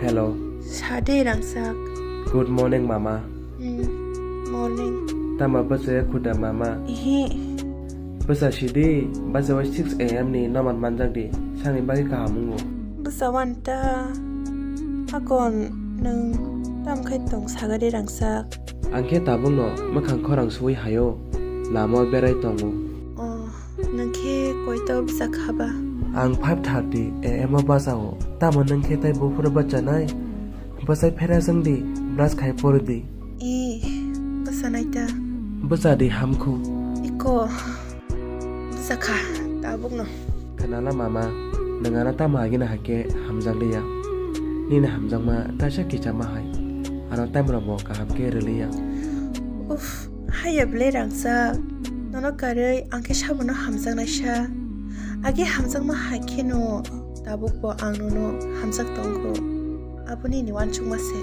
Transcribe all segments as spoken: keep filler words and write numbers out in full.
Hello. Sade rangsak. Good morning, mama. Hmm, morning. Tama bwsaya khuda, mama? Ihi. Bwsa sidi, bwsa wai six A M ni noman manjak di, sani bagwi kaham wngo. Bwsa wanta. Akon nwng tam khai tong sagade rangsak. Ang khe tabukno mwkhang khorang suwi hayo, lama berai tongo. Oh. Nwng khe koito bwsa kha ba? Ang five thirty A M o bachao. Tamo nwng khe tai buphuru bachanai? Bwsai phera chwng di, brush khai pori di. Ih, bwsa nai ta. Bwsa di hamkhu. Iko, bwsa kha, tabukno. Khnala mama, nwng ano tamo agini hai khe hamjakliya. Nini hamjakma taisa kichama hai. Ano time rokbo kaham khe rwliya. Uff. Haiya belai rangchak, nono karwi ang khe sabono hamjaknaisa. Age hamjakma hai kheno tabukbo ang nono hamjak tongo. Abo nini uansukma se.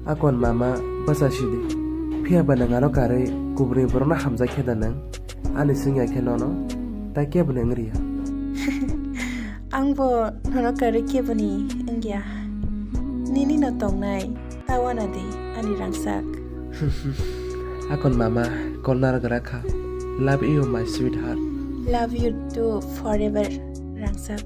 Akon mama bwsa sidi. Phiya ba nwng aro karwi kubuni borokno hamjak khe da nwng? Ani swngya khe nono tai keboni wng riya. Angbo nono karwi keboni wngya. Nini no tongnai. Tawana di, ani rangchak. Akon mama, kol narwk gra kha. Love you, my sweetheart. Love you too, forever, rangchak.